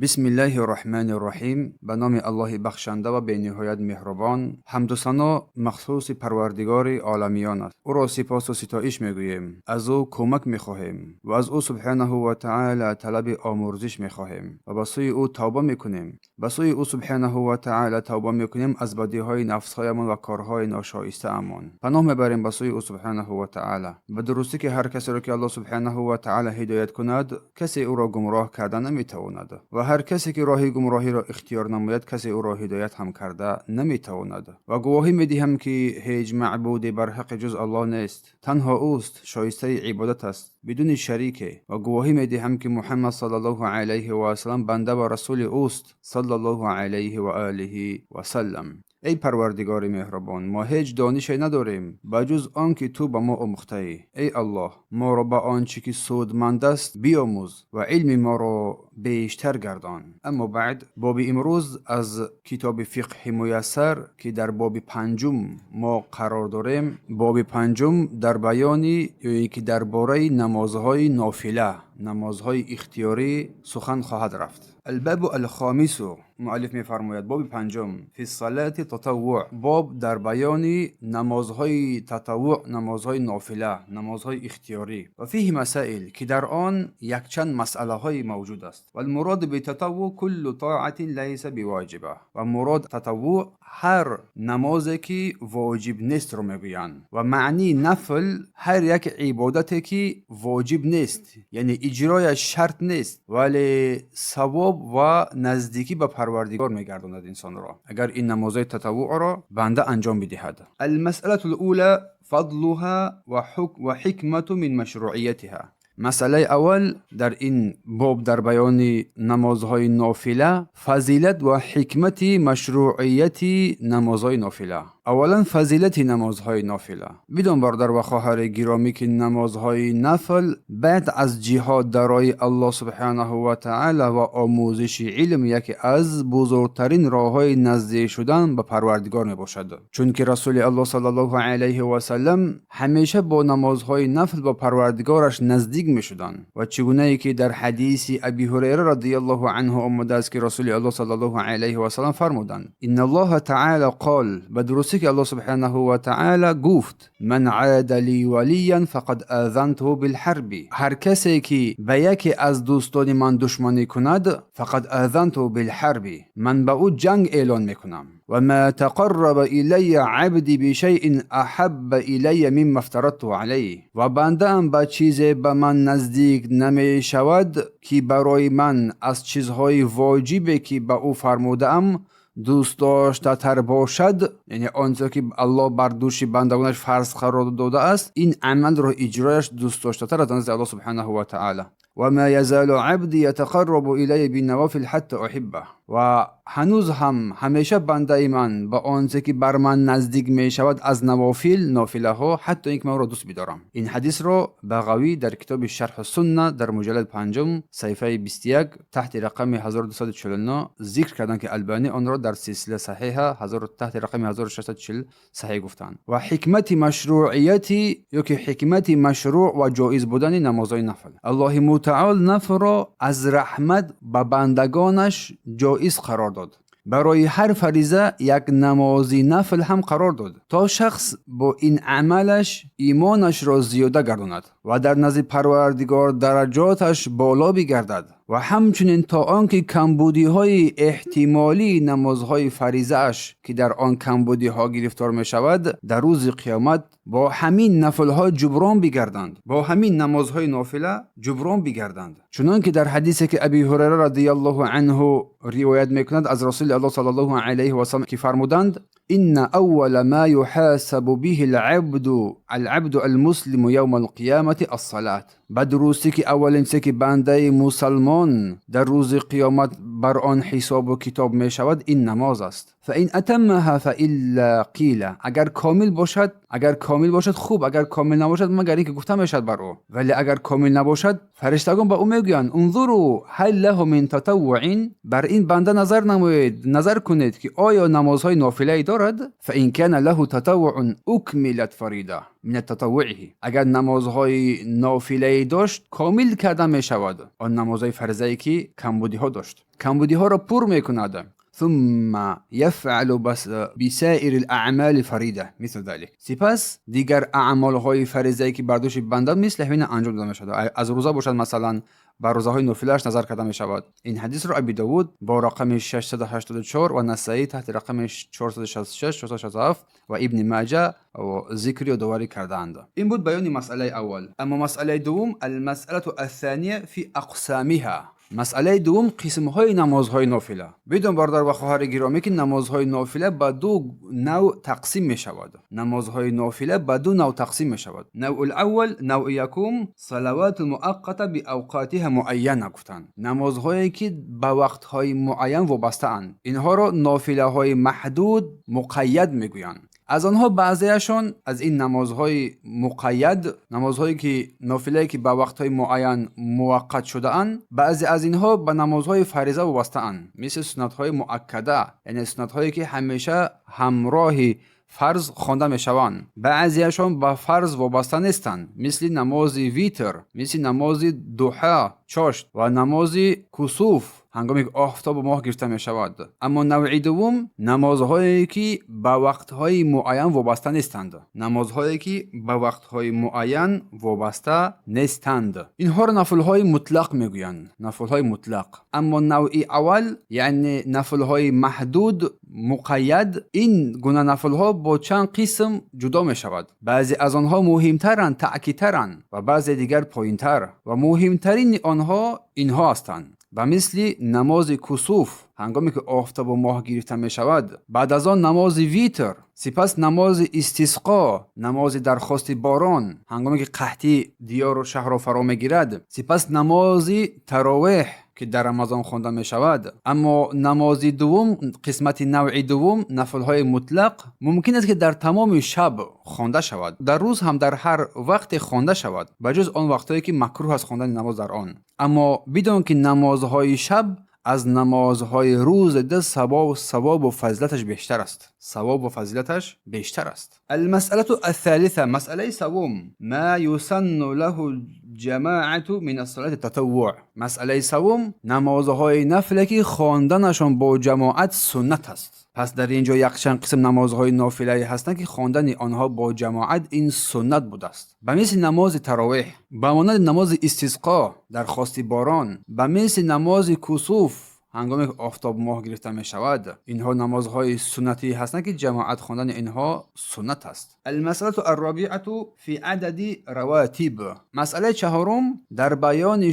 Бисмиллаҳи рраҳмани рраҳим. Ба номи Аллоҳи бахшанда ва бениҳоят меҳрубон. Ҳамду сано махсуси Парвардигори оламиён аст. Ӯро сипосу ситоиш мегӯем, аз ӯ кӯмак мехоҳем ва аз ӯ субҳанаҳу ва таъала талаби омӯрзиш мехоҳем ва ба сӯи ӯ тавба мекунем. Ба сӯи ӯ субҳанаҳу ва таъала тавба мекунем аз бадиҳои нафсҳоямон ва корҳои ношоистаамон. Паноҳ мебарем ба сӯи ӯ субҳанаҳу ва таъала. Ба дурустӣ ки ҳар касеро ки Аллоҳ субҳанаҳу ва таъала ҳидоят кунад, касе ӯро гумроҳ карда наметавонад ва ҳар касе ки роҳи гумроҳиро ихтиёр намояд, касе ӯро ҳидоят ҳам карда наметавонад. Ва гувоҳӣ медиҳам ки ҳеҷ маъбуде бар ҳаққи ҷуз Аллоҳ нест, танҳо ӯст шоистаи ибодат аст бидуни шарике. Ва гувоҳӣ медиҳам ки Муҳаммад саллаллоҳу алайҳи васаллам банда ва расули ӯст саллаллоҳу алайҳи ва олиҳи васаллам. Эй Парвардигори меҳрубон, мо ҳеҷ донише надорем ба ҷуз он ки ту ба мо омӯхтаӣ. Эй Аллоҳ, моро ба он чӣ ки судманд аст биомӯз ва илми моро бештар гардон. Аммо баъд, боби имрӯз аз китоби Фиқҳи муяссар, ки дар боби панҷум мо қарор дорем, боби панҷум дар баёни ё ин ки дар бораи намозҳои нофила, намозҳои ихтиёрӣ сухан хоҳад рафт. Албабу алхомису, муаллиф мефармояд, боби панҷум, фи салати татаввуъ, боб дар баёни намозҳои татаввуъ, намозҳои нофила, намозҳои ихтиёрӣ. Ва фиҳи масаил, ки дар он якчанд масъалаҳое мавҷуд аст. Валмуроду битатаввуъ куллу тоатин лайса бивоҷиба. Ва мурод татаввуъ ҳар намозе ки воҷиб нестро мегӯянд. Ва маънии нафл ҳар як ибодате ки воҷиб нест, яъне иҷрояш шарт нест, вале савоб ва наздикӣ ба Парвардигор мегардонад инсонро, агар ин намозҳои татаввуъро банда анҷом бидиҳад. Алмасъалату лула фадлуҳа ва ҳикмату мин машруъиятиҳа. Масъалаи аввал дар ин боб дар баёни намозҳои нофила фазилат ва ҳикмати машруъияти намозҳои нофила. Аввалан, фазилати намозҳои нофила. Бидон, бародар ва хоҳари гиромӣ, ки намозҳои нафл баъд аз ҷиҳод дар роҳи Аллоҳ субҳанаҳу ва таъала ва омӯзиши илм яке аз бузургтарин роҳҳои наздик шудан ба Парвардигор мебошад, чунки Расули Аллоҳ саллаллоҳу алайҳи васаллам ҳамеша бо намозҳои нафл ба Парвардигораш наздик мешуданд. Ва чӣ гунае ки дар ҳадиси Аби Ҳурайра радиаллоҳу анҳу омадааст, ки Расули Аллоҳ саллаллоҳу алайҳи васаллам фармуданд: инналлоҳа таъала қол, ба дурустӣ ки Аллоҳ субҳанаҳу ва таъала гуфт: ман аада ли валиян фақад азантуҳу билҳарби. Ҳар касе ки ба яке аз дӯстони ман душманӣ кунад, фақад азантуҳу билҳарби, ман ба ӯ ҷанг эълон мекунам. Ва ма тақарраба илайя абди бишайин аҳабба илайя мимма афтарадту алайҳ. Ва бандаам ба чизе ба ман наздик намешавад, ки барои ман аз чизҳои воҷибе ки ба ӯ фармудаам дӯстдоштатар бошад. Яъне он чизе ки Аллоҳ бар дӯши бандагонаш фарз қарор додааст, ин амалро иҷрояш дӯстдоштатар аз назди Аллоҳ субҳанаҳу ва таъала. Ва ма язалу абди ятақаррабу илайя биннавофил ҳатта уҳиббаҳ. Ва ҳанӯз ҳам ҳамеша бандаи ман ба он чизе ки бар ман наздик мешавад аз навофил, нофилаҳо, ҳатто ин ки ман ӯро дӯст бидорам. Ин ҳадисро Бағавӣ дар китоби Шарҳу Сунна дар муҷаллад панҷум, саҳифаи 21, таҳти рақами 1249 зикр карданд, ки Албанӣ онро дар Силсила саҳиҳа таҳти рақами 1640 саҳиҳ гуфтанд. Ва ҳикмати машруъияти ё ки ҳикмати машрӯъ ва ҷоиз будани намозҳои нафл. Аллоҳи мутаол нафлро аз раҳмат ба бандагонаш ҷоиз қарор дод. Барои ҳар фариза як намози нафл ҳам қарор дод, то шахс бо ин амалаш имонашро зиёда гардонад ва дар назди Парвардигор дараҷоташ боло бигардад ва ҳамчунин то он ки камбудиҳои эҳтимолии намозҳои фаризааш, ки дар он камбудиҳо гирифтор мешавад, дар рӯзи қиёмат бо ҳамин нафлҳо ҷуброн бигарданд, бо ҳамин намозҳои нофила ҷуброн бигарданд. Чунон ки дар ҳадисе ки Аби Ҳурайра радиаллоҳу анҳу ривоят мекунад аз Расули Аллоҳ саллаллоҳу алайҳи васаллам, ки фармуданд: инна аввала ма юҳасабу биҳи алабду алмуслиму явма алқиёмати ассалат. Ба дурустӣ ки аввалин чизе ки бандаи мусалмон дар рӯзи қиёмат бар он ҳисобу китоб мешавад, ин намоз аст. Фаин атаммаҳа фаилла қила, агар комил бошад, агар комил бошад, хуб, агар комил набошад, магар ин ки гуфта мешавад бар ӯ. Вале агар комил набошад, фариштагон ба ӯ мегӯянд: унзуру ҳал лаҳу мин татаввуин, бар ин банда назар намоед, назар кунед, ки оё намозҳои нофилае дорад. Фаин кана лаҳу татаввуун укмилат фарида мин татаввуиҳи, агар намозҳои нофилае дошт, комил карда мешавад он намозҳои фаризае ки камбудиҳо дошт. Камбудиҳоро пур мекунад. ثم يفعل بسائر الأعمال فريدة مثل ذلك. Сипас дигар аъмолҳои фаризае, ки бар дӯши банда, мисли ҳамин анҷом дода мешавад. Аз рӯза бошад, масалан, ба рӯзаҳои нофилааш назар карда мешавад. Ин ҳадисро Аби Довуд бо рақами 684 ва Насаӣ таҳти рақами 466, 467 ва Ибни Маҷа зикр ёдоварӣ кардаанд. Ин буд баёни масъалаи аввал. Аммо масъалаи дуввум: المسألة الثانية في أقسامها. Масъалаи дуввум: қисмҳои намозҳои нофила. Бидон, бародар ва хоҳари гиромӣ, ки намозҳои нофила ба ду навъ тақсим мешавад. Намозҳои нофила ба ду навъ тақсим мешавад. النوع الأول, навъи якум: صلوات مؤقتة بأوقاتها معينة гуфтанд, намозҳое ки ба вақтҳои муайян вобастаанд. Инҳоро нофилаҳои маҳдуд, муқайяд мегӯянд. Аз онҳо баъзеашон, аз ин намозҳои муқайяд, намозҳое ки нофилае ки ба вақтҳои муайян муваққат шудаанд, баъзе аз инҳо ба намозҳои фариза вобастаанд, мисли суннатҳои муаккада, яъне суннатҳое ки ҳамеша ҳамроҳи фарз хонда мешаванд. Баъзеашон ба фарз вобаста нестанд, мисли намози витр, мисли намози дуҳа, чошт ва намози кусуф, ҳангоме ки офтобу моҳ гирифта мешавад. Аммо навъи дуввум: намозҳое ки ба вақтҳои муайян вобаста нестанд. Намозҳое ки ба вақтҳои муайян вобаста нестанд, инҳоро нафлҳои мутлақ мегӯянд, нафлҳои мутлақ. Аммо навъи аввал, яъне нафлҳои маҳдуд, муқайяд, ин гуна нафлҳо бо чанд қисм ҷудо мешавад. Баъзе аз онҳо муҳимтаранд, таъкидтаранд ва баъзе дигар поинтар, ва муҳимтарини онҳо инҳо ҳастанд, ба мисли намози кусуф, ҳангоме ки офтобу моҳ гирифта мешавад, баъд аз он намози витр, сипас намози истисқо, намози дархости борон, ҳангоме ки қаҳтӣ диёру шаҳрро фаро мегирад, сипас намози таровеҳ, ки дар Рамазон хонда мешавад. Аммо намози дуввум, қисмати навъи дуввум, нафлҳои мутлақ, мумкин аст, ки дар тамоми шаб хонда шавад, дар рӯз ҳам дар ҳар вақте хонда шавад, ба ҷуз он вақтҳое ки макрӯҳ аст хондани намоз дар он. Аммо бидон, ки намозҳои шаб аз намозҳои рӯз дида савобу фазилаташ бештар аст, савобу фазилаташ бештар аст. المسألة الثالثة, масъалаи савум: ما يسن له الجماعة من صلاة التطوع. Масъалаи савум: намозҳои нафле, ки хонданашон бо ҷамоат суннат аст. Пас дар ин ҷо якчанд қисм намозҳои нофилае ҳастанд, ки хондани онҳо бо ҷамоат ин суннат будааст, ба мисли намози таровеҳ, ба монанди намози истисқо, дархости борон, ба мисли намози кусуф, ҳангоме ки офтоб моҳ гирифта мешавад. Инҳо намозҳои суннатӣ ҳастанд, ки ҷамоат хондани инҳо суннат аст. المسألة الرابعة في عدد رواتب. Масъалаи чаҳорум дар баёни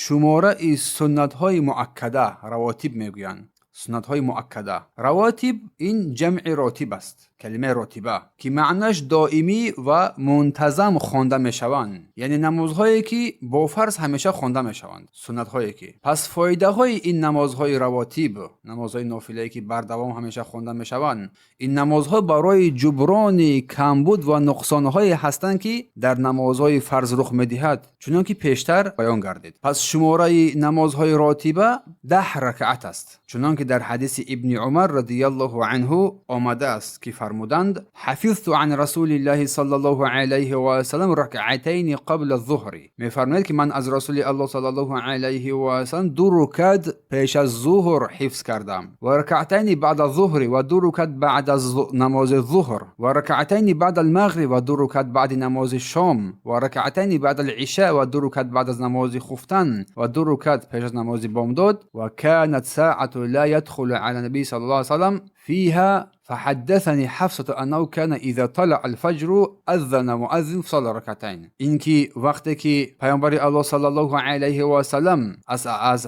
шумораи суннатҳои муаккада, равотиб мегӯянд, суннатҳои муаккада. Равотиб ин ҷамъи ротиб аст, калимаи ротиба, ки маънаш доимӣ ва мунтазам хонда мешаванд, яъне намозҳое ки бо фарз ҳамеша хонда мешаванд, суннатҳое ки. Пас фоидаҳои ин намозҳои равотиб, намозҳои нофилае ки бардавом ҳамеша хонда мешаванд, ин намозҳо барои ҷуброни камбуд ва нуқсонҳое ҳастанд, ки дар намозҳои фарз рух медиҳад, чунон ки пештар баён гардид. Пас шумораи намозҳои ротиба 10 ракаат аст, чунон ки дар ҳадиси Ибни Умар رضي الله عنه омадааст, ки фармуданд: حفظت عن رسول الله صلى الله عليه وسلم ركعتين قبل الظهر. Мефармояд, ки ман аз Расули Аллоҳ صلى الله عليه وسلم ду рукат пеш аз зуҳр ҳифз кардам, وركعتين بعد الظهر, ва ду рукат баъд аз намози зуҳр, وركعتين بعد المغرب, ва ду рукат баъди намози шом, وركعتين بعد العشاء, ва ду рукат баъд аз намози хуфтан, ва ду рукат пеш аз намози бомдод. وكانت ساعة لا يدخل على النبي صلى الله عليه وسلم فيها، فحدثني حفصة أنه كان إذا طلع الفجر أذن مؤذن فصلى ركعتين. Инки вақте ки паёмбари Аллоҳ صلى الله عليه وسلم аз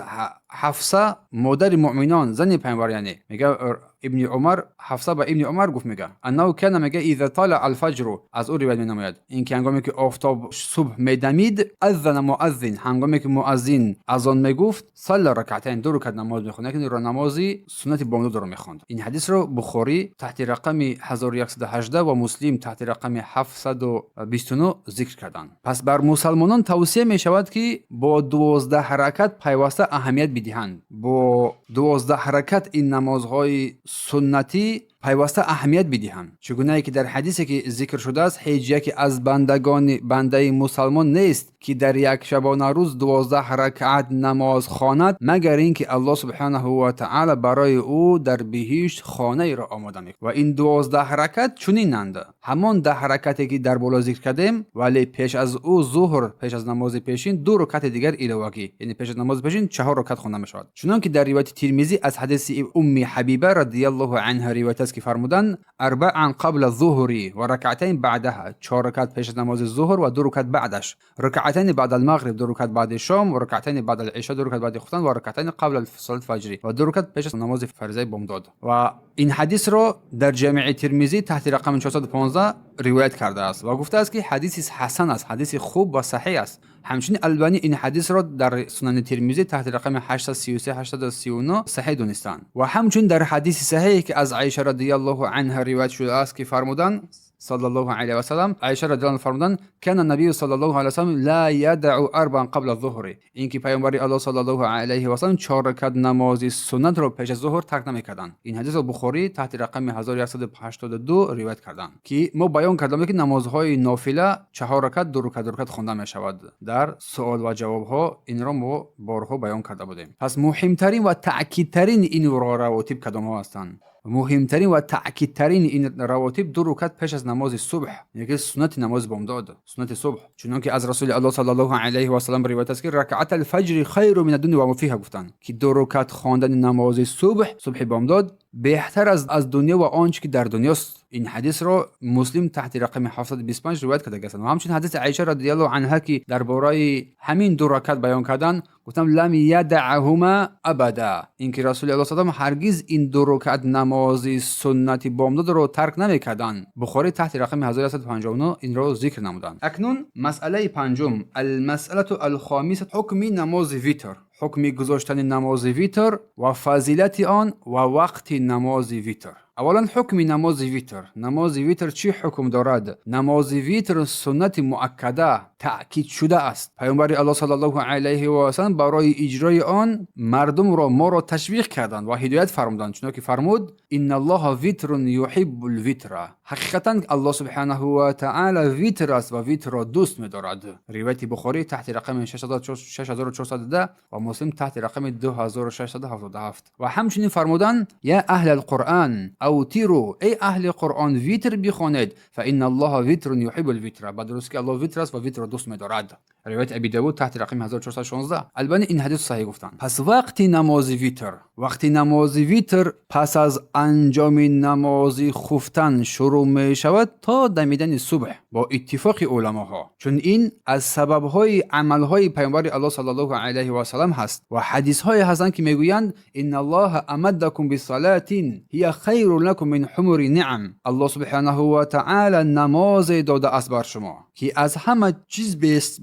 Ҳафса, модари муъминон, зани паёмбар, яъне мега Ибни Умар, Ҳафса ба Ибни Умар гуфт, мега أنه كان, мега إذا طلع الفجر, аз ӯ ривоят менамояд, ин ки ҳангоме ки офтоб субҳ медамид, أذن مؤذن, ҳангоме ки муаззин азон мегуфт, صلى ركعتين, ду рукат намоз мехонд, яъне намози суннати бомдодро мехонд. Ин ҳадисро Бухорӣ таҳти рақами 1118 ва Муслим таҳти рақами 729 зикр карданд. Пас бар мусалмонон тавсия мешавад, ки бо 12 ракат пайваста аҳамият бидиҳанд, бо 12 ракат ин намозҳои суннатӣ пайваста пайваста аҳамият бидиҳанд. Чӣ гунае ки дар ҳадисе ки зикр шудааст, ҳеҷ яке аз бандагони бандаи мусалмон нест, ки дар як шабонарӯз 12 ракъат намоз хонад, магар ин ки Аллоҳ субҳанаҳу ва таъала барои ӯ дар биҳишт хонаеро омода мекунад. Ва ин 12 ракъат чунинанд: ҳамон 10 ракъате ки дар боло зикр кардем, вале пеш аз ӯ зуҳр, пеш аз намози пешин 2 ракъати дигар иловагӣ, яъне пеш аз намози пешин 4 ракъат хонда мешавад. Чунон ки дар ривояти Тирмизӣ аз ҳадиси Умми Ҳабиба радиаллоҳу анҳа ривоят аст, ки фармуданд: арбаан қабла зуҳри ва ракъатайн баъдаҳа, 4 ракъат пеш аз намози зуҳр ва 2 ракъат баъдаш, ракъатайни баъд алмағриб, 2 ракъат баъди шом, ва ракъатайни баъд алишо, 2 ракъат баъди хуфтан, ва ракъатайни қабла салати фаҷри, ва 2 ракъат пеш аз намози фаризаи бомдод. Ва ин ҳадисро дар Ҷамеи Тирмизӣ таҳти рақами 415 ривоят кардааст ва гуфтааст, ки ҳадиси ҳасан аст, ҳадиси хуб ва саҳеҳ аст. Ҳамчунин Албанӣ ин ҳадисро дар Сунани Тирмизӣ таҳти рақами 833 839 саҳеҳ донистанд. Ва ҳамчунин дар ҳадиси саҳеҳе ки аз Айша радиаллоҳу анҳа ривоят шудааст, ки фармуданд саллаллоҳу алайҳи васаллам, Айша радиаллоҳу анҳа фармуданд: кана набию саллаллоҳу алайҳи васаллам ла ядаъу арбаан қабла зуҳри, ин ки паёмбари Аллоҳ саллаллоҳу алайҳи васаллам 4 ракат намози суннатро пеш аз зуҳр тарк намекарданд. Ин ҳадисро Бухорӣ таҳти рақами 1182 ривоят карданд, ки мо баён кардам, ки намозҳои нофила 4 ракат, 2 ракат, 2 ракат хонда мешавад. Дар суол ва ҷавобҳо инро мо борҳо баён карда будем. Пас муҳимтарин ва таъкидтарин ин равотиб кадомҳо ҳастанд? Муҳимтарин ва таъкидтарин ин равотиб 2 рукат пеш аз намози субҳ, яъне ки суннати намози бомдод, суннати субҳ. Чунон ки аз Расули Аллоҳ саллаллоҳу алайҳи васаллам ривоят аст, ки ракъат алфаҷри хайру мин аддуня ва ма фиҳа, гуфтанд, ки 2 рукат хондани намози субҳ, субҳи бомдод, беҳтар аз дунё ва он чӣ ки дар дунёст. Ин ҳадисро Муслим таҳти рақами 725 ривоят кардагастанд. Ва ҳамчунин ҳадиси Айша радиаллоҳу анҳа, ки дар бораи ҳамин 2 ракат баён карданд, гуфтам: лам ядаъҳума абада, ин ки Расули Аллоҳ саллам ҳаргиз ин 2 рукат намози суннати бомдодро тарк намекарданд. Бухорӣ таҳти рақами 1159 инро зикр намуданд. Акнун масъалаи панҷум, алмасъалату алхомиса, ҳукми намози витр, ҳукми гузоштани намози витр ва фазилати он ва вақти намози витр. Аввалан, ҳукми намози витр. Намози витр чӣ ҳукм дорад? Намози витр суннати муаккада, таъкидшуда аст. Паёмбари Аллоҳ саллаллоҳу алайҳи васаллам барои иҷрои он мардумро, моро ташвиқ карданд ва ҳидоят фармуданд, чунон ки фармуд: инналлоҳа витрун юҳиббул витра, ҳақиқатан Аллоҳ субҳанаҳу ва таъала витр аст ва витрро дӯст медорад. Ривояти Бухорӣ таҳти рақами 6410 ва Муслим таҳти рақами 2677. Ва ҳамчунин фармуданд: я аҳла алқуръан автиру, эй аҳли Қуръон, витр бихонед, фа инналлоҳа витрун юҳиббул витра, ба дурустӣ ки Аллоҳ витр аст ва витрро дӯст медорад. Ривояти Аби Давуд таҳти рақами 1416. Албани ин ҳадис саҳеҳ гуфтанд. Пас вақти намози витр. Вақти намози витр пас аз анҷоми намози хуфтан шурӯъ мешавад то дамидани субҳ бо иттифоқи уламоҳо, чун ин аз сабабҳои амалҳои паёмбари Аллоҳ саллаллоҳу алайҳи васаллам ҳаст ва ҳадисҳое ҳастанд, ки мегӯянд: инналлоҳа амаддакум бисалатин ҳия хайрун лакум мин ҳумури ниъам, Аллоҳ субҳанаҳу ва таъала намозе додааст бар шумо, ки аз ҳама чиз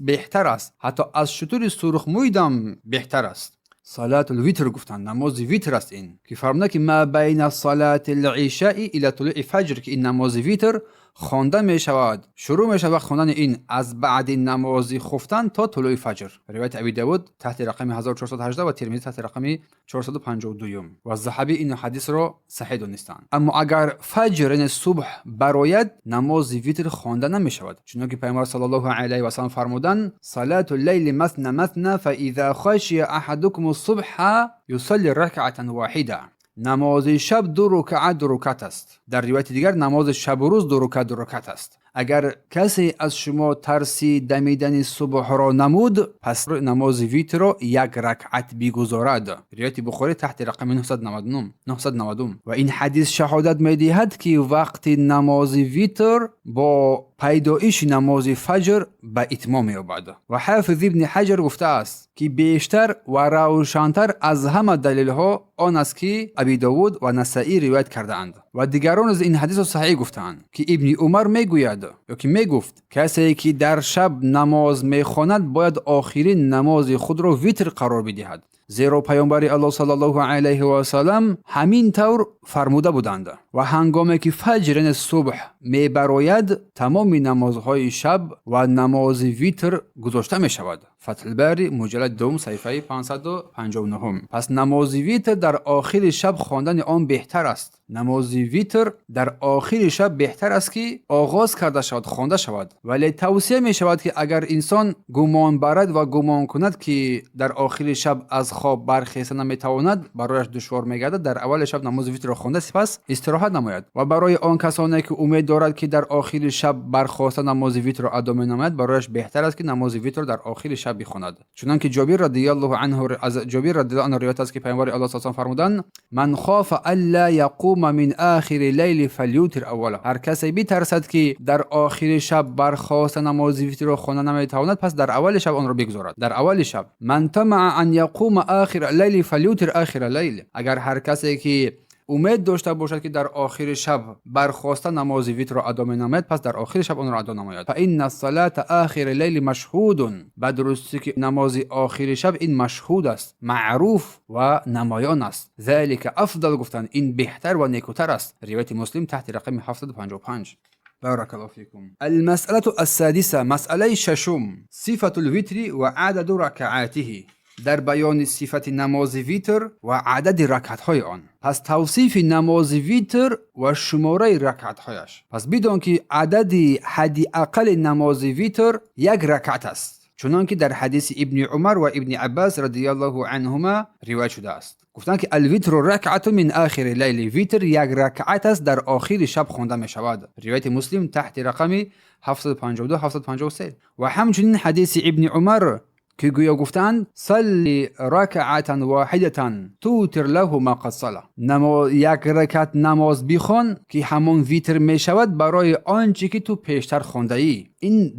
беҳтар аст, ҳатто аз шутури сурхмӯйдам беҳтар аст. Салатул витр гуфтанд, намози витр аст ин, ки фармуда, ки ма байна салати лишаи ила тулӯи фаҷр, ки ин намози витр хонда мешавад, шурӯъ мешавад вақт хондани ин аз баъди намози хуфтан то тулӯи фаҷр. Ривояти Аби Давуд таҳти рақами 1418 ва Тирмизӣ таҳти рақами 452, ва Заҳабӣ ин ҳадисро саҳеҳ донистанд. Аммо агар фаҷр, яъне субҳ барояд, намози витр хонда намешавад, чунон ки Пайғамбар саллаллоҳу алайҳи васаллам фармуданд: салату лайли масна масна фаиза хашия аҳадукум субҳа юсалли ракъатан воҳида, намози шаб 2 рукаат, 2 рукат аст. Дар ривояти дигар, намози шабу рӯз 2 рукат, 2 рукат аст. Агар касе аз шумо тарси дамидани субҳро намуд, пас намози витрро 1 ракъат бигузорад. Ривояти Бухорӣ таҳти рақами 990. Ва ин ҳадис шаҳодат медиҳад, ки вақти намози витр бо пайдоиши намози фаҷр ба итмом меёбад. Ва Ҳафиз ибни Ҳаҷар гуфтааст, ки бештар ва равшантар аз ҳама далелҳо он аст, ки Аби Довуд ва Насаӣ ривоят кардаанд ва дигарон низ ин ҳадисро саҳеҳ гуфтаанд, ки Ибни Умар мегӯяд ё ки мегуфт: касе ки дар шаб намоз мехонад, бояд охирин намози худро витр қарор бидиҳад, зеро паёмбари Аллоҳ саллаллоҳу алайҳи васаллам ҳамин тавр фармуда буданд. Ва ҳангоме ки фаҷр, яъне субҳ, мебарояд, тамоми намозҳои шаб ва намози витр гузошта мешавад. Фатҳулбари, муҷаллад 2, саҳифаи 559. Пас намози витр дар охири шаб хондани он беҳтар аст. Намози витр дар охири шаб беҳтар аст, ки оғоз карда шавад, хонда шавад. Вале тавсия мешавад, ки агар инсон гумон барад ва гумон кунад, ки дар охири шаб аз хоб бархеста наметавонад, барояш душвор мегардад, дар аввали шаб намози витрро хонда, сипас истироҳат намояд. Ва барои он касоне, ки умед дорад, ки дар охири шаб бархоста намози витрро адо менамояд, барояш беҳтар аст, ки намози витрро дар охири шаб бихонад. Чунон ки Ҷобир радиаллоҳу анҳу, аз Ҷобир радиаллоҳу анҳу ривоят аст, ки Паёмбари Аллоҳ саллаллоҳу фармуданд: «Ман хофа алла яқума мин охири лайли фалютир аввала». Ҳар касе битарсад, ки дар охири шаб бархоста намози витрро хонда наметавонад, пас дар аввали шаб онро бигузорад, дар аввали шаб. «Ман тамаа ан яқума охира лайли фалютир охира лайл». Агар ҳар касе ки умед дошта бошад, ки дар охири шаб бархоста намози витрро адо менамояд, пас дар охири шаб онро адо намояд. «Фаинна салата охири лайли машҳудун». Ба дурустӣ, ки намози охири шаб ин машҳуд аст, маъруф ва намоён аст. «Залика афдал», гуфтанд, ин беҳтар ва некутар аст. Ривояти Муслим таҳти рақами 755. بارك الله فيكم. المسألة السادسة، مسألة ششم: صفة الوتر وعدد ركعاته. Дар баёни сифати намози витр ва адади ракъатҳои он. Пас тавсифи намози витр ва шумораи ракъатҳояш. Пас бидон, ки адади ҳадди аққали намози витр як ракъат аст, чунон ки дар ҳадиси Ибни Умар ва Ибни Аббас радиаллоҳу анҳума ривоят шудааст. Гуфтанд, ки «الوتر ركعة من آخر الليل». Витр як ракъат аст, дар охири шаб хонда мешавад. Ривояти Муслим таҳти рақами 752, 753. Ва ҳамчунин ҳадиси Ибни Умар, ки гӯё гуфтаанд: «صل ركعة واحدة توتر له ما قد صلى». Як ракат намоз бихон, ки ҳамон витр мешавад барои он чӣ ки ту пештар хондаӣ. Ин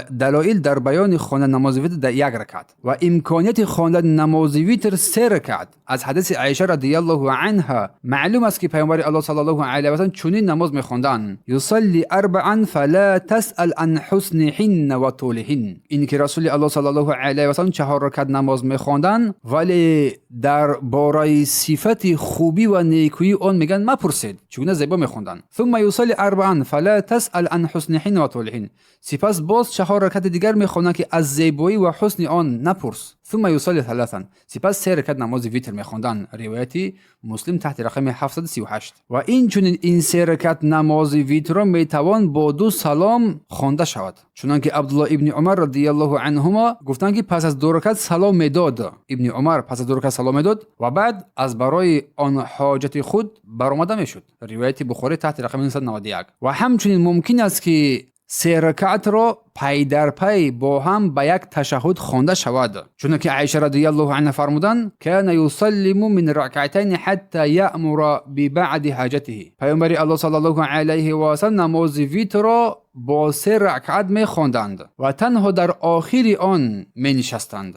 далоил дар баёни хондани намози витр дар як ракат ва имконияти хондани намози витр се ракат. Аз ҳадиси Аиша радиаллоҳу анҳа маълум аст, ки Паёмбари Аллоҳ саллаллоҳу алайҳи васаллам чунин намоз мехонданд: «يصلي أربعا فلا تسأل عن حسنهن وطولهن». Ин ки Расули Аллоҳ саллаллоҳу алайҳи васаллам чаҳор ракат намоз мехонданд, вале дар бораи сифати хубӣ ва некӯии он мегӯянд, мапурсед, чӣ гуна зебо мехонданд. «ثم يصلي أربعا فلا تسأل عن حسنهن وطولهن». Сипас боз чаҳор ракати дигар мехонанд, ки аз зебоӣ ва ҳусни он напурс. «ثم يصلي ثلاثا». Сипас се ракат намози витр мехонданд. Ривояти Муслим таҳти рақами 738. Ва инчунин ин се ракат намози витрро метавон бо ду салом хонда шавад, чунон ки Абдулло ибни Умар радиаллоҳу анҳума гуфтанд, ки пас аз ду ракат салом медод. Ибни Умар пас аз ду ракат салом медод ва баъд аз барои он ҳоҷати худ баромада мешуд. Ривояти Бухорӣ таҳти рақами 991. Ва ҳамчунин мумкин аст, ки се ракатро пай дар пай бо ҳам ба як ташаҳҳуд хонда шавад, чунонки Аиша радиаллоҳу анҳа фармуданд: «كان يسلم من ركعتين حتى يأمر ببعض حاجته». Паёмбари Аллоҳ саллаллоҳу алайҳи васаллам намози витрро бо се ракъат мехонданд ва танҳо дар охири он менишастанд.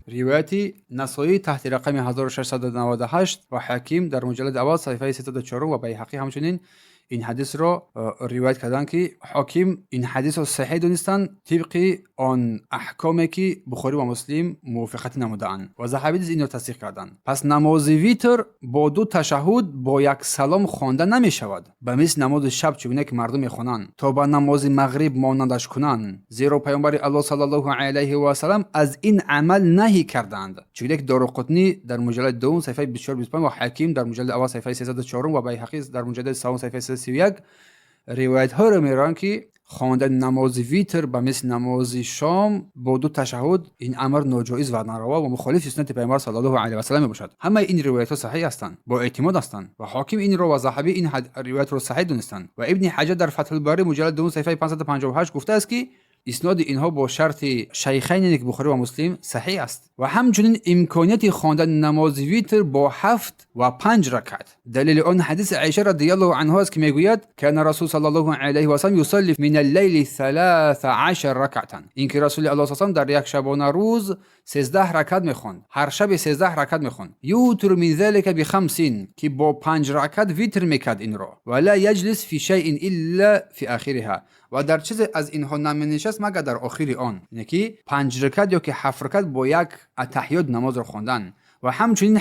Ривояти Насоӣ таҳти рақами 1698 ва Ҳаким дар муҷаллади аввал, саҳифаи 304, ва Байҳақӣ ҳамчунин ин ҳадисро ривоят карданд, ки Ҳоким ин ҳадисро саҳеҳ донистанд, тибқи он аҳкоме ки Бухорӣ ва Муслим мувофиқатӣ намудаанд, ва Заҳабӣ низ инро тасдиқ карданд. Пас намози витр бо ду ташаҳҳуд бо як салом хонда намешавад, ба мисли намози шаб, чӣ гуна ки мардум мехонанд, то ба намози мағриб монандаш кунанд, зеро Паёмбари Аллоҳ саллаллоҳу алайҳи васалам аз ин амал наҳӣ карданд, чӣ гуна ки Доруқутнӣ дар муҷаллади дуввум, саҳифаи 24, 25, ва Ҳаким дар муҷаллади аввал, саҳифаи 304, ва Байҳақӣ дар муҷаллади севум, саҳифаи 331 ривоятҳоро меоранд, ки хондани намози витр ба мисли намози шом бо ду ташаҳҳуд ин амр ноҷоиз ва нарова ва мухолифи суннати Пайғамбар саллаллоҳу алайҳи васаллам мебошад. Ҳамаи ин ривоятҳо саҳеҳ ҳастанд, бо эътимод ҳастанд, ва Ҳоким инро ва Заҳабӣ ин ривоятро саҳеҳ донистанд, ва Ибни Ҳаҷар дар Фатҳулбарӣ, муҷаллад дуввум, саҳифаи 558 гуфтааст, ки исноди инҳо бо шарти шайхайн, ки Бухорӣ ва Муслим, саҳеҳ аст. Ва ҳамчунин имконияти хондани намози витр бо ҳафт ва панҷ ракат. Далели он ҳадиси Аиша радиаллоҳу анҳо аст, ки мегӯяд: «كان رسول صلى الله عليه وسلم يصلي من الليل 13 ركعة». Ин ки Расули Аллоҳ салам дар як шабона рӯз 13 ракат мехонд, ҳар шаби 13 ракат мехонд. «يوتر من ذلك بخمس», ки бо панҷ ракат витр мекард инро. «ولا يجلس في شيء إلا في آخرها». Ва дар чизе аз инҳо наменишаст, магар дар охири он. Яъне ки панҷ ракат ё ки ҳафт ракат бо як атаҳиёт намозро хондан. Ва ҳамчунин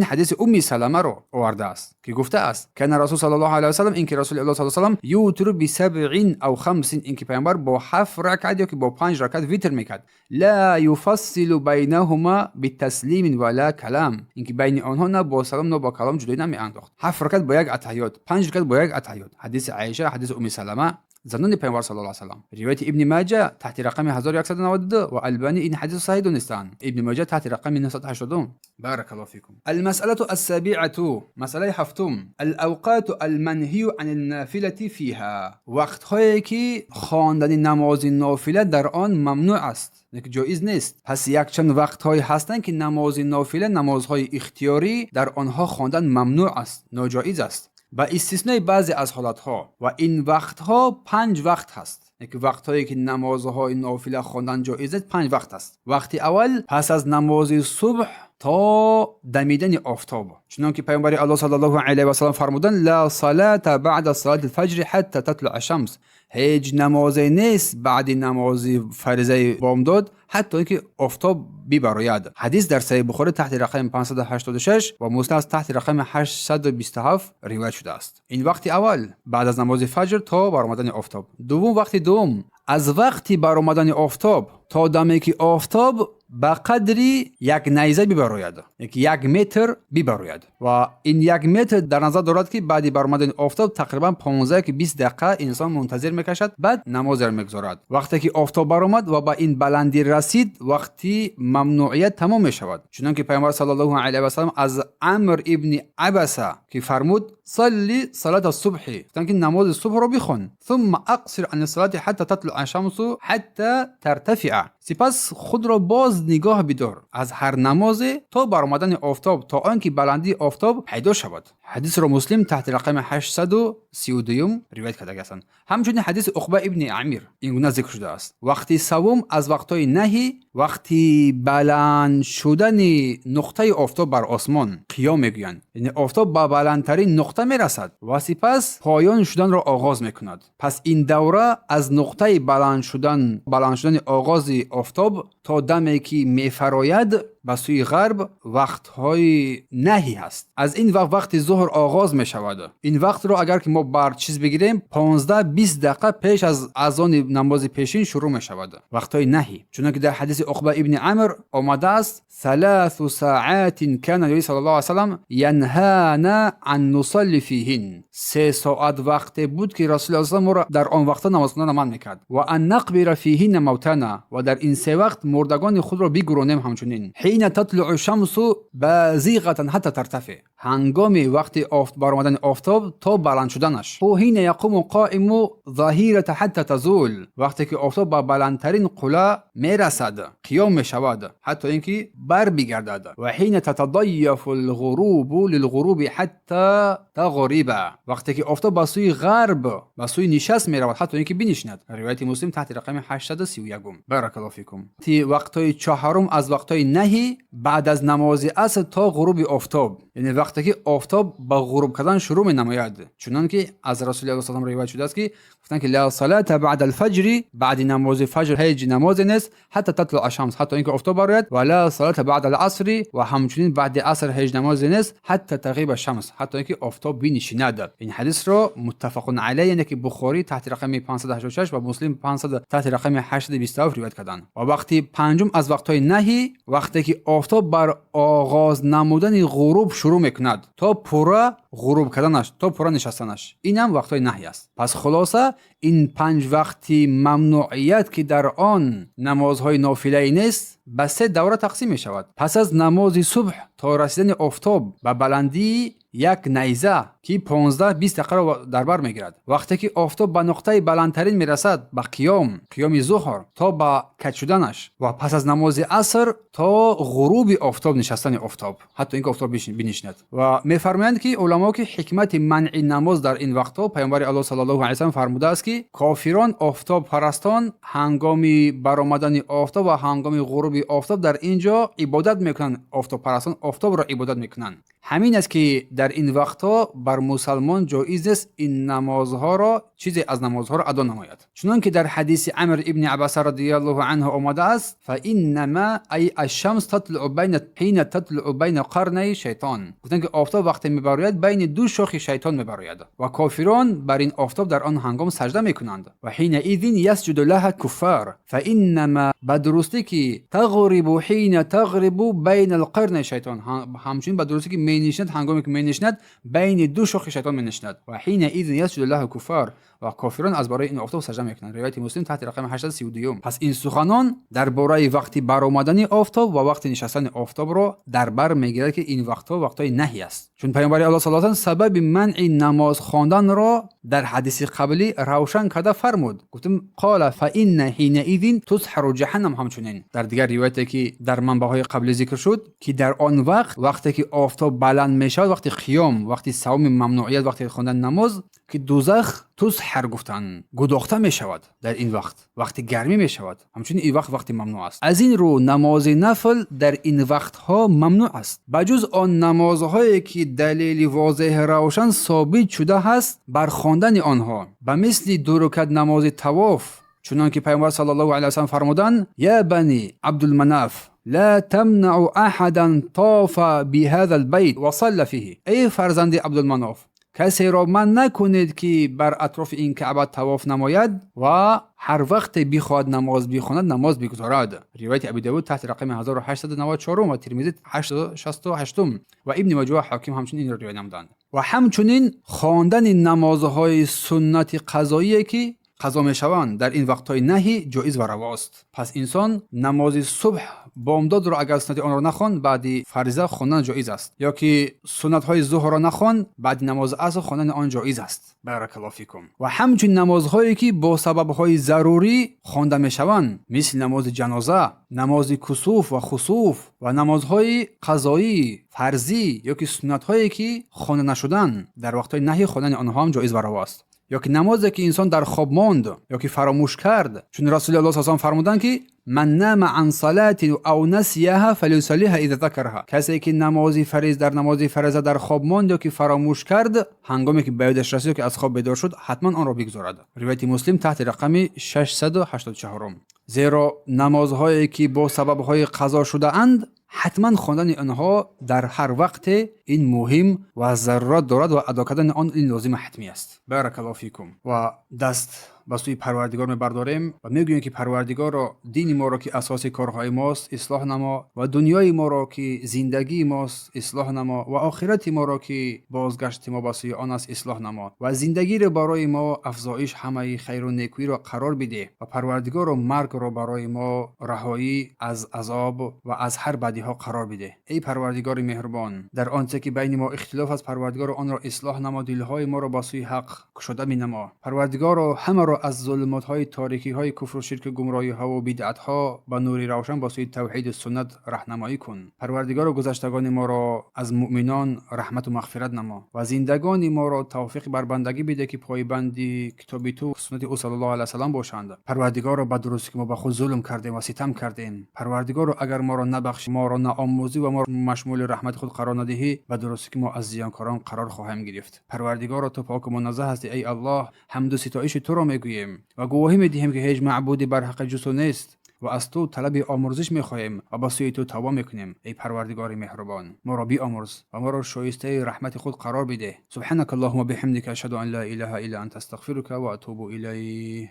ҳадиси Умми Саламаро овардааст, ки гуфтааст: كان رسول صلى الله عليه وسلم, ин ки Расули Аллоҳ صلى وسلم يوتر بسبع أو خمس, ин ки пайғамбар бо ҳафт ракат ё ки бо панҷ ракат витр мекард. لا يفصل بينهما بتسليم ولا كلام, ин ки байни онҳо на бо салом, на бо калом ҷудоӣ намеандохт. Ҳафт ракат бо як атаҳиёт, панҷ ракат бо як атаҳиёт. Ҳадиси Аиша, ҳадиси Умми Салама, занони пайғамбар صلى الله وسلم. Ривояти Ибни Маҷа таҳти рақами 1192 ва Албани ин ҳадисро саҳиҳ донистаанд. Ибни Маҷа таҳти рақами 980. بارك الله فيكم. المسألة السابعة, масъалаи ҳафтум: الأوقات المنهي عن النافلة فيها, вақтҳое ки хондани намози нофила дар он мамнӯъ аст, ки ҷоиз нест. Пас якчанд вақтҳое ҳастанд, ки намози нофила, намозҳои ихтиёрӣ дар онҳо хондан мамнӯъ аст, ноҷоиз аст, ба истиснои баъзе аз ҳолатҳо. Ва ин вақтҳо панҷ вақт ҳаст. Ки вақтҳое ки намозҳои нофила хондан ҷоиз аст, панҷ вақт аст. Вақти аввал: пас аз намози субҳ то дамидани офтоб, чунон ки Паёмбари Аллоҳ صلى الله عليه وسلم фармуданд: لا صلاة بعد صلاة الفجر حتى تطلع الشمس, ҳеҷ намозе нест баъди намози фаризаи бомдод, ҳатто ин ки офтоб бибарояд. Ҳадис дар Саҳиҳ Бухорӣ таҳти рақами 586 ва Муслим таҳти рақами 827 ривоят шудааст. Ин вақти аввал: баъд аз намози фаҷр то баромадани офтоб. Дуввум, вақти дуввум: аз вақти баромадани офтоб то даме ки офтоб ба қадри як найза бибарояд, яки як метр бибарояд. Ва ин як метр дар назар дорад, ки баъди баромадани офтоб тақрибан 15 ки 20 дақиқа инсон мунтазир мекашад, баъд намозеро мегузорад. Вақте ки офтоб баромад ва ба ин баландӣ расид, вақти мамнӯият тамом мешавад, чунон ки Пайғамбар صلى الله عليه وسلم аз Амр ибни Абаса ки фармуд: صل صلاة الصبح, гуфтанд ки намози субҳро бихон. ثم أقصر عن الصلاة حتى تطلع الشمس حتى ترتفع, сипас худро боз нигоҳ бидор аз ҳар намозе то баромадани офтоб, то он ки баландии офтоб пайдо шавад. Ҳадисро Муслим таҳти рақами 832 ривоят карда ҳастанд. Ҳамчунин ҳадиси Уқба ибни Амир ин гуна зикр шудааст. Вақти савум аз вақтҳои наҳӣ: вақти баланд шудани нуқтаи офтоб бар осмон, қиём мегӯянд, яъне офтоб ба баландтарин нуқта мерасад ва сипас поён шуданро оғоз мекунад. Пас ин давра аз нуқтаи баланд шудани оғози офтоб то даме ки мефарояд ба сӯи ғарб, вақтҳои наҳӣ ҳаст. Аз ин вақт вақти зуҳр оғоз мешавад. Ин вақтро агар ки мо бар чиз бигирем, 15-20 дақиқа пеш аз азони намози пешин шурӯъ мешавад вақтҳои наҳӣ, чунонки дар ҳадиси Уқба ибни Амр омадааст: ثلاث ساعات كان النبي صلى الله عليه وسلم ينهانا أن نصلي فيهن, 3 соат вақте буд, ки Расули Аллоҳ моро дар он вақтҳо намоз хондан манъ мекард. وأن نقبر فيهن موتانا, ва дар ин се вақт мурдагони худро бигӯронем. Ҳамчунин حين تطلع الشمس بازغة حتى ترتفع, ҳангоми вақти баромадани офтоб то баланд шуданаш. حين يقوم قائم الظهيرة حتى تزول, вақте ки офтоб ба баландтарин қулла мерасад, қиём мешавад, ҳатто ин ки барбигардад. وحين تتضايف الغروب للغروب حتى تغرب, вақте ки офтоб ба сӯи ғарб, ба сӯи нишаст меравад, ҳатто ин ки бинишинад. Ривояти Муслим таҳти рақами 831. بارك الله فيكم. Вақтҳои чаҳорум аз вақтҳои наҳӣ: баъд аз намози аср то ғуруби офтоб, яъне вақте ки офтоб ба ғуруб кардан шурӯъ менамояд, чунон ки аз Расули Аллоҳ салам ривоят шудааст, ки гуфтанд ки لا صلاة بعد الفجر, баъди намози фаҷр ҳеҷ намозе нест, حتى تطلع الشمس, ҳатто ин ки офтоб барояд. ولا صلاة بعد العصر, ва ҳамчунин баъди аср ҳеҷ намозе нест, حتى تغيب الشمس, ҳатто ин ки офтоб бинишинад. Ин ҳадисро متفق عليه, яъне ки Бухорӣ таҳти рақами 586 ва Муслим 500 таҳти рақами 827 ривоят карданд. Ва вақти панҷум аз вақтҳои наҳӣ: вақте ки офтоб бар оғоз намудани ғуруб шурӯъ мекунад то пурра ғуруб карданаш, то пурра нишастанаш. Инам вақтҳои наҳй аст. Пас хулоса, ин панҷ вақти мамнӯият, ки дар он намозҳои нофилаӣ нест, ба се давра тақсим мешавад: пас аз намози субҳ то расидани офтоб ба баландии як найза, ки 15-20 дақиқаро дар бар мегирад; вақте ки офтоб ба нуқтаи баландтарин мерасад, ба қиём, қиёми зуҳр, то ба каҷ шуданаш; ва пас аз намози аср то ғуруби офтоб, нишастани офтоб, ҳатто ин ки офтоб бинишинад. Ва мефармоянд ки уламо, ки ҳикмати манъи намоз дар ин вақтҳо, Паёмбари Аллоҳ صلى الله عليه وسلم фармудааст, ки кофирон, офтобпарастон, ҳангоми баромадани офтоб ва ҳангоми ғуруби офтоб дар ин ҷо ибодат мекунанд. Офтобпарастон офтобро ибодат мекунанд. Ҳамин аст, ки дар ин вақтҳо бар мусалмон ҷоиз нест ин намозҳоро, чизе аз намозҳоро адо намояд. Чунон ки дар ҳадиси Амр ибни Абаса радиаллоҳу анҳу омадааст: فإنما أي الشمس تطلع بين حين تطلع بين قرني شیطان. Гуфтанд, ки офтоб вақте мебарояд, байни ду шохи шайтон мебарояд ва кофирон бар ин офтоб дар он ҳангом сажда мекунанд. وحينئذ يسجد لها الكفار فإنما, ба дурустӣ ки تغرب حين تغرب بين القرني الشیطان, ҳамчунин ба дурустӣ ки менишинад, ҳангоме ки менишинад, байни ду шохи шайтон менишинад. وحينئذ يسجد لها الكفار, ва кофирон аз барои ин офтоб сажда мекунанд. Ривояти Муслим таҳти рақами 832. Пас ин суханон дар бораи вақти баромадани офтоб ва вақти нишастани офтобро дар бар мегирад, ки ин вақтҳо вақтҳои наҳй аст, чун паёмбари Аллоҳ саллаллоҳу сабаби манъи намоз хонданро дар ҳадиси қаблӣ равшан карда фармуд. Гуфтем: قال فإن حينئذ تسحر جهنم. Ҳамчунин дар дигар ривояте, ки дар манбаъҳои қаблӣ зикр шуд, ки дар он вақт, вақте ки офтоб баланд мешавад, вақти қиём, вақти савми мамнуият, вақти хондани намоз, ки дузах تسحر гуфтанд, гудохта мешавад. Дар ин вақт вақти гармӣ мешавад. Ҳамчунин ин вақт вақти мамнӯъ аст. Аз ин рӯ намози нафл дар ин вақтҳо мамнӯъ аст, ба ҷуз он намозҳое, ки далели возеҳи равшан собит шуда ҳаст бар хондани онҳо, ба мисли ду рукат намози тавоф, чунон ки пайғамбар саллаллоҳу алайҳи васаллам фармуданд: يا بني عبد مناف لا تمنعوا أحدا طاف بهذا البيت وصلى فيه. Эй фарзанди Абдулманоф, касеро манъ накунед, ки бар атрофи ин Каъба тавоф намояд ва ҳар вақте бихоҳад намоз бихонад, намоз бигузорад. Ривояти Аби Давуд таҳти рақами 1894 ва Термизӣ 868 ва Ибни Маҷа, Ҳоким ҳамчунин инро ривоят намуданд. Ва ҳамчунин хондани намозҳои суннати қазоие, ки қазо мешаванд, дар ин вақтҳои наҳӣ ҷоиз ва равост. Пас инсон намози субҳ, бомдодро агар суннати онро нахонд, баъди фариза хондан ҷоиз аст, ё ки суннатҳои зуҳрро нахонд, баъди намози аср хондани он ҷоиз аст. بارك الله فيكم. Ва ҳамчун намозҳое, ки бо сабабҳои зарурӣ хонда мешаванд, мисли намози ҷаноза, намози кусуф ва хусуф ва намозҳои қазоӣ, фарзӣ ё ки суннатҳое, ки хонда нашуданд, дар вақтҳои наҳӣ хондани онҳо ҳам ҷоиз ва равост. Ё ки намозе, ки инсон дар хоб монд ё ки фаромӯш кард, чун Расули Аллоҳ саллаллоҳу фармуданд, ки من نام عن صلاة أو نسيها فليصلها إذا ذكرها. Касе ки намози фариз дар намози фариза дар хоб монд ё ки фаромӯш кард, ҳангоме ки ба ёдаш расид ё ки аз хоб бедор шуд, ҳатман онро бигузорад. Ривояти Муслим таҳти рақами 684. Зеро намозҳое, ки бо сабабҳои қазо шудаанд, ҳатман хондани онҳо дар ҳар вақте ин муҳим ва зарурат дорад ва адо кардани он ин лозима ҳатмӣ аст. بارك الله فيكم. Ва даст ба сӯи Парвардигор мебардорем ва мегӯем, ки Парвардигорро, дини моро, ки асоси корҳои мост, ислоҳ намо ва дунёи моро, ки зиндагии мост, ислоҳ намо ва охирати моро, ки бозгашти мо ба сӯи он аст, ислоҳ намо ва зиндагиро барои мо афзоиш, ҳамаи хайру некӯиро қарор бидеҳ ва Парвардигорро, маргро барои мо раҳоӣ аз азоб ва аз ҳар бадиҳо қарор бидеҳ. Эй Парвардигори меҳрубон, дар он чизе, ки байни мо ихтилоф аст, Парвардигоро, онро ислоҳ намо, дилҳои моро ба сӯи ҳақ кушода бинамо. Парвардигоро, ҳамаро аз зулумотҳои торикиҳои куфру ширку гумроҳиҳову бидъатҳо ба нури равшан, ба сӯи тавҳиду суннат раҳнамоӣ кун. Парвардигоро, гузаштагони моро аз муъминон раҳмату мағфират намо ва зиндагони моро тавфиқи барбандагӣ биде, ки пойбанди китоби ту, суннати ӯ саллаллоҳу алайҳи васаллам бошанд. Парвардигоро, ба дурустӣ ки мо ба худ зулм кардем ва ситам кардем. Парвардигоро, агар моро набахшӣ, моро наомӯзӣ ва моро машмули раҳмати худ қарор надиҳӣ, ба дурустӣ ки мо аз зиёнкорон қарор хоҳем гирифт. Парвардигоро, ту поку муназзаҳ ҳастӣ. Эй Аллоҳ, ҳамду ситоиши туро мегӯем ва гувоҳӣ медиҳем, ки ҳеҷ маъбуди барҳаққи ҷуз ту нест ва аз ту талаби омурзиш мехоҳем ва ба сӯи ту тавба мекунем. Эй Парвардигори меҳрубон, моро биомурз ва моро шоистаи раҳмати худ қарор бидеҳ. سبحانك اللهم بحمدك، أشهد أن لا إله إلا أنت، أستغفرك وأتوب إليك.